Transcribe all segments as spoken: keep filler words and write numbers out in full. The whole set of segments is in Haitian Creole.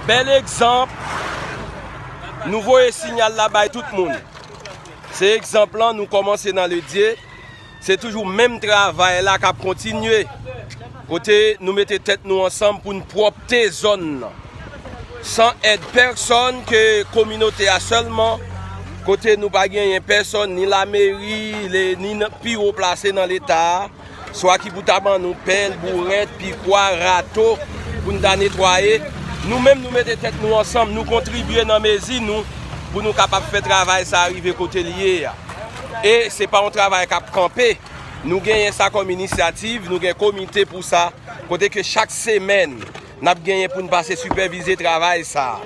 Bèl egzanp, nou voye siyal la bay tout moun. Se egzanp lan, nou kòmanse nan Ledye. Se toujou menm travay la k ap kontinye. Kote nou mete tèt nou ansanm pou n pwòpte zòn nan. San èd pèsòn ke kominote a sèlman, kote nou pa genyen pèsòn, ni lameri, le- ni nan- pi wo plase nan Leta a, swa ki pou ta ban nou pèl, bourèt, pikwa, rato, pou n ta netwaye. Nou menm, nou mete tèt nou ansanm, nou kontribye nan mezi nou, pou nou kapab fè travay sa a rive kote l ye a. E se pa yon travay k ap kanpe. Nou genyen sa kòm inisyativ, nou gen komite pou sa, kote ke chak semèn, n ap genyen pou n pase sipèvize travay sa a,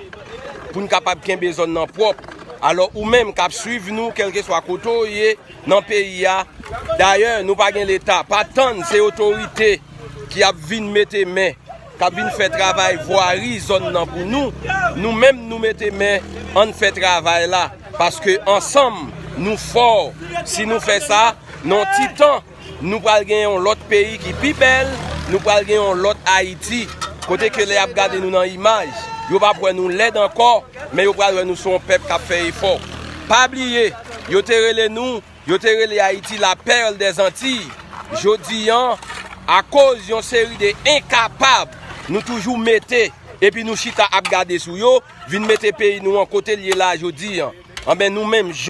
pou n kapab kenbe zòn nan pwòp. Alò, ou menm k ap swiv nou, kèlkeswa kote w ye nan peyi a, dayè, nou pa gen Leta, pa tann se otorite ki ap vin mete men, k ap vin fè travay vwari zòn nan pou nou. Nou menm, nou mete men, ann fè travay la, paske ansanm, nou fò. Si nou fè sa, nan yon ti tan, nou pral gen yon lòt peyi ki pi bèl, nou pral gen yon lòt Ayiti, kote ke lè y ap gade nou nan imaj, yo p ap wè nou lèd ankò, men yo pral wè nou se yon pèp k ap fè efò. Pa bliye, yo te rele nou, yo te rele Ayiti la perle des Antilles. Jodi an, akoz yon seri de enkapab, nou toujou mete, epi nou chita ap gade sou yo, vin mete peyi nou an kote l ye la jodi an. Anben, nou menm,